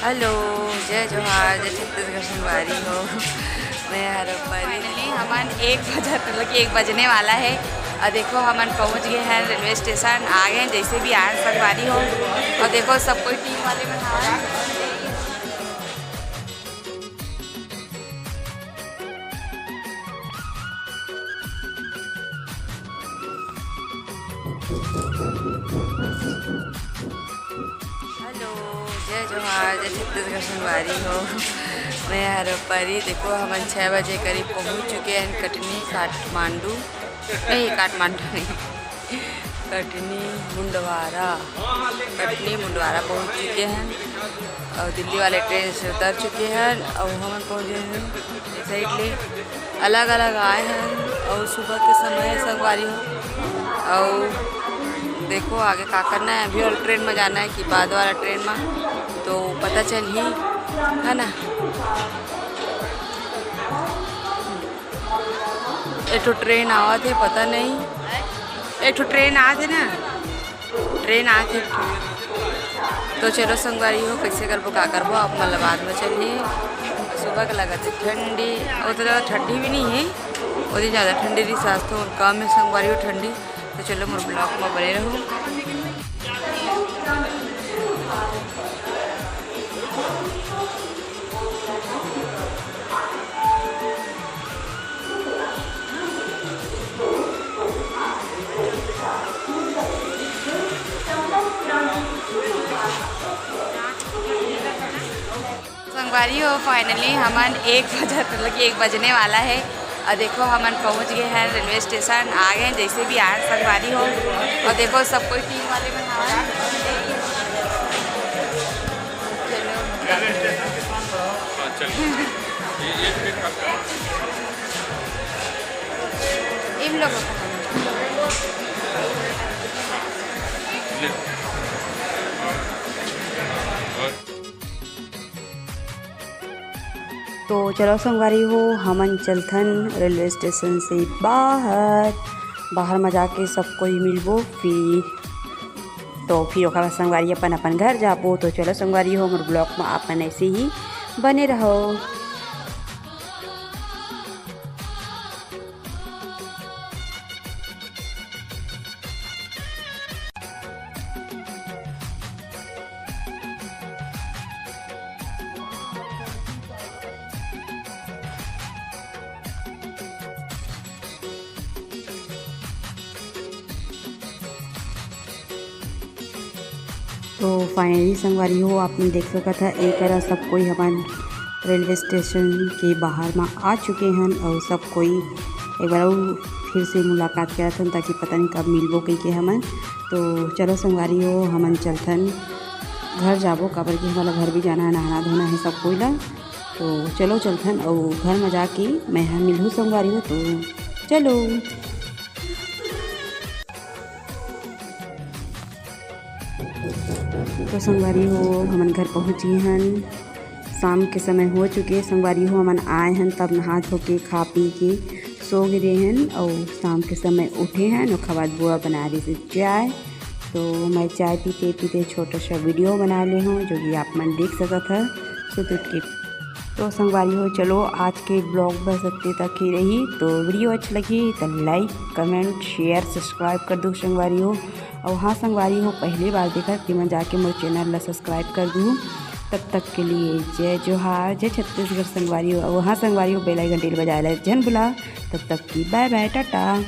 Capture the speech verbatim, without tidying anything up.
Hello, जय जोहार, जय छत्तीसगढ़ संगवारी हो। मैं हर परी। Finally हमन एक बजत, मतलब कि एक बजने वाला है। अउ देखो, हमन पहुँच गए हैं रेलवे स्टेशन, आ गए हैं, जैसे भी आए संगवारी हो। अउ देखो, सब कोई टीम वाले मन आए हैं। हेलो, जय जोहार, जय छत्तीसगढ़ संगवारी हो। मैं हर परी, देखो, हमन छः बजे करीब पहुँच चुके हैं कटनी, काठमांडू, नहीं, काठमांडू नहीं, कटनी मुंडवारा, कटनी मुंडवारा पहुँच चुके हैं अउ दिल्ली वाले ट्रेन से उतर चुके हैं अउ हमन पहुँच गए हैं साइड ले। अलग-अलग आए हैं अउ सुबह के समय है संगवारी हो। अउ देखो आगे का करना है, अभी वाला ट्रेन में जाना है कि बाद वाला ट्रेन में, तो पता चलही, है ना। एक ठो ट्रेन आवत हे, पता नहीं, एक ठो ट्रेन आवत हे ना, ट्रेन आत हे। तो चलो संगवारी हो, कैसे करबो, का करबो, आप मन ला बाद में चलही। सुबह के लगत हे ठंडी, उतना ठंडी भी नहीं है, उतनी ज़्यादा ठंडी नहीं, सास तो कम है संगवारी हो ठंडी। तो चलो मोर ब्लॉग में बने रहो। संगवारी हो, finally हमन एक बजत, मतलब कि एक बजने वाला है। अउ देखो, हमन पहुंच गए हैं रेलवे स्टेशन, आ गए हैं, जैसे भी आए संगवारी हो। अउ देखो, सब कोई टीम वाले मन आए हैं। चलो। इन लोगों को तो चलो संगवारी हो, हमन चलथन रेलवे स्टेशन से बाहर। बाहर में जाके सब कोई मिलबो, फिर तो फिर ओकर बाद संगवारी अपन अपन घर जाबो। तो चलो संगवारी हो, मोर ब्लॉग में अपन ऐसे ही बने रहो। तो finally संगवारी हो, आप मन देख सकत ह, ए करा सब कोई हमन रेलवे स्टेशन के बाहर म आ चुके हन अउ सब कोई एक बार अउ फिर से मुलाकात करत हन, ताकि पता नहीं कब मिलबो कहिके हमन। तो चलो संगवारी हो, हमन चलथन घर जाबो, काबर कि हमला घर भी जाना है, नहाना धोना है सब कोई ला। तो चलो चलथन अउ घर म जाके मैं ह मिलहूँ संगवारी हो। तो चलो। तो संगवारी हो, हमन घर पहुँच गए हन। शाम के समय हो चुके संगवारी हो, हमन आए हन तब नहा धो के, खा पी के सो गे हन अउ शाम के समय उठे हन। ओखर बाद बुआ बना रही चाय, तो मैं चाय पीते पीते छोटा सा वीडियो बना ले हूँ, जो कि आप मन देख सकत ह। सो तो के तो संगवारी हो, चलो आज के ब्लॉग बस अतके तक ही रही। तो वीडियो अच्छा लगी तो like, comment, share, subscribe कर दो संगवारी हो। अउ हाँ संगवारी हो, पहली बार देखत ते मन जाके मोर चैनल ला subscribe कर दू। तब तक के लिए जय जोहार, जय छत्तीसगढ़ संगवारी हो। अउ हाँ संगवारी हो, bell icon घंटी ल बजाए ला झन भुला। तब तक की bye bye, टाटा।